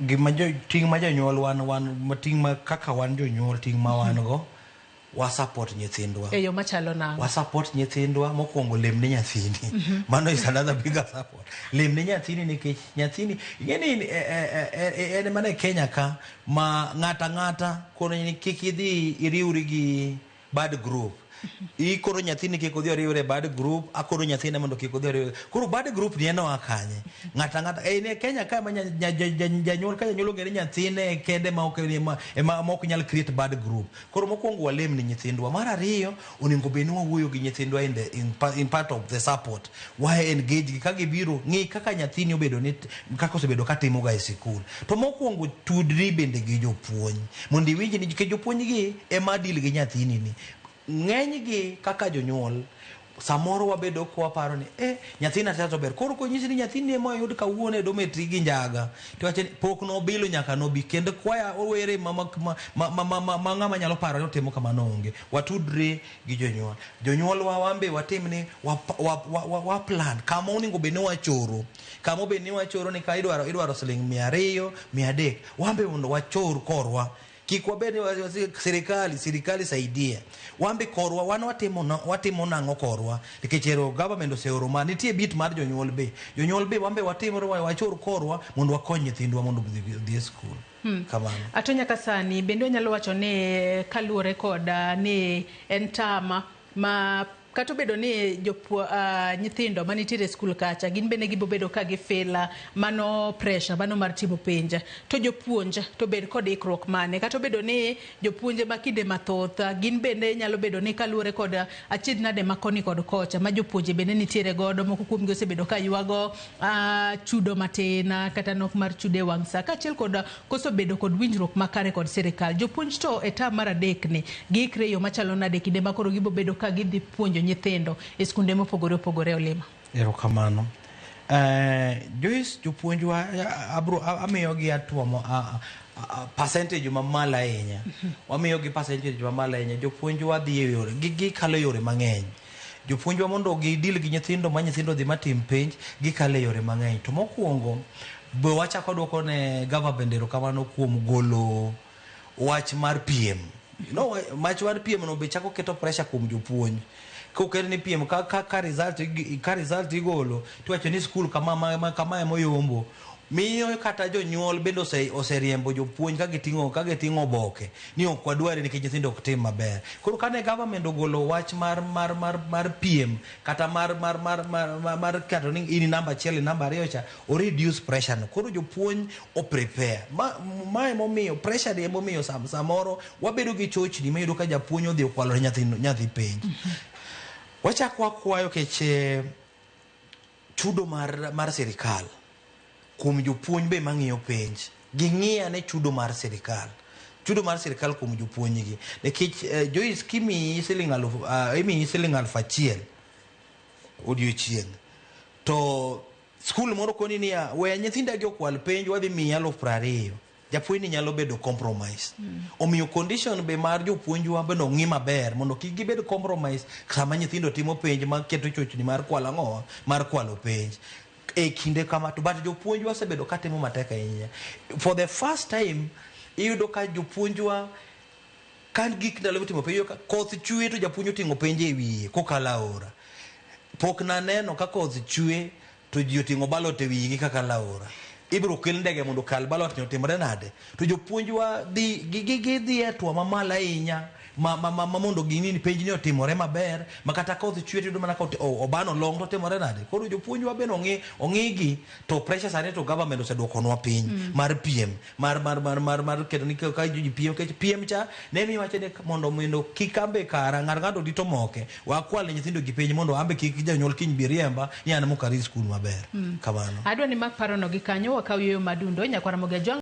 Gima jo ting' ma jonyuol wan wan ting' ma kaka wan jonyuol ting' ma wan go wa support nyithindwa. E yo machalo nang'o? Wa support nyithindwa mokwongo lem ne nyathini. Mano is another bigger support. Lem ne nyathini nikech nyathini ing'e ni en mana e Kenya ka ma ng'ata ng'ata kono ni kik idhi iriwri gi bad group. Ikoro nyathini kik odhi oriwre e bad group, akoro nyathina mondo kik odhi oriwre. Koro bad group ni en oa kanye? Ng'ata ng'ata en e Kenya ka ma janyuol ka janyuol ong'e ni nyathine kende ma ok ema ma ok nyal create bad group. Koro mokwongo walem ne nyithindwa. Mar ariyo, onego bed ni wawuoyo gi nyithindwa in part of the support. Wa engage gi ka gibiro, ng'i kaka nyathini obedo ni kaka osebedo katimo ga e sikul. To mokwongo tudri bende gi jopuonj mondo iwinj ni nikech jopuonj gi ema deal gi nyathini ni. Ng'eny gi kaka jonyuol samoro wabedo ka waparo ni nyathina to ber. Koro konyisi ni nyathini ema oyud kawuono e dormitory gi njaga, to wacho ni pok nobilo nyaka nobi. Kendo kwaya owere ma ng'ama nyalo paro ni otimo kamano onge. Watudre gi jonyuol. Jonyuol wa wan be watim ni wa plan kama onego bed ni wachoro. Kama obed ni wachoro ni ka idwaro siling 200, 300. Wan be mondo wachor korwa. Kik wabed ni sirikali, sirikali saidia. Wan be korwa, wan watimo nang'o korwa? Nikech ero government oseoro ma nitie bit mar jonyuol be. Jonyuol be wan be watimore wachor korwa mondo wakony nyithindwa mondo odhi e skul. Kamano. Ato nyaka sani bende wanyalo wacho ni kaluwore kod ni en tama ma kata obedo ni nyithindo manitiere e skul kacha gin bende gibobedo ka gifila mano pressure mano mar timo penj, to jopuonj to bed kod ikruok mane? Kata obedo ni jopuonje ma kinde mathoth gin bende nyalo bedo ni kaluwore kod achiedh nade ma koni kod kocha ma jopuonje bende nitiere godo, moko kuomgi osebedo ka ywago chudo matin kata nok mar chudo e wang' sa, kaachiel kod koso bedo kod winjruok makare kod sirikal. Jopuonj to e term mar adek ni giikre e yo machalo nade kinde ma koro gibobedo ka gidhi puonjo nyithindo e skunde mopogore opogore? Olima. Erokamano. Joyce, jopuonjwa abro amiyogi hatua percentage mamalo ahinya. Wamiyogi percentage mamalo ahinya. Jopuonjwa dhi e yore, gikalo e yore mang'eny. Jopuonjwa mondo gidil gi nyithindo ma nyithindo dhi matim penj, gikalo e yore mang'eny. To mokwongo, be wachako duoko ne government erokamano kuom golo wach mar piem. No, wach mar piem no be chako keto pressure kuom jopuonj. Koket ni piem ka result igolo tiwacho ni skul kama kama ema oyombo. Miyo kata jonyuol bende oseriembo jopuonj ka giting'o oboke ni ok wadware nikech nyithindo ok tim maber. Koro kane government ogolo wach mar piem kata mar keto ni in namba 1 in namba 2 cha, o reduce pressure no. Koro jopuonj o prepare. Ma emomiyo pressure ni emomiyo samoro wabedo gi chochni miyudo ka japuonj odhi okwalo ne nyathi penj. Wachako wakwayo kech chudo mar sirikal kuom jopuonj be mang'iyo penj. Ging'i ane chudo mar sirikal. Chudo mar sirikal kuom jopuonj gi. Nikech Joyce, kimiyi siling alufu, imiyi siling 1000 odiochieng', to skul moro koni niya, we nyithinda gi okwal penj, wadhi miyi 20,000. Japuonj ni nyalo bedo compromise. Omiyo condition be mar jopuonjwa bende ong'i maber mondo kik gibed compromise sama nyithindo timo penj ma keto chochni mar kwalo ang'owa, mar kwalo penj. E kinde kama to but jopuonjwa osebedo katimo matek ahinya. For the first time iyudo ka jopuonjwa ka gik ndalo mitimo penj, iyudo ka koth chwe to japuonj oting'o penj e wiye kokalo aora. Pok naneno ka koth chwe to ji oting'o ballot e wigi kakalo aora. Ibiro kel ndege mondo okal ballot ni otimre nade? To jopuonjwa gidhi e hatua mamalo ahinya ma mondo ging'i ni penj ni otimore maber, ma kata koth chwe to iyudo mana ka obano long to otimore nade? Koro jopuonjwa bende ong'i gi, to pressure sani to government oseduokonwa piny mar piem, mar keto ni ka ji piem, nikech piem cha ne miyo wacho ni mondo kik ambe kara ng'ato ng'ato rito moke, wakwal ne nyithindo gi penj mondo ambe kik janyuol kiny bi riemba ni an mok arit skul maber. Kamano. Adwa ni mak parono gi kanyo wakaw yueyo madundo nyakwara Mogi Ajwang'.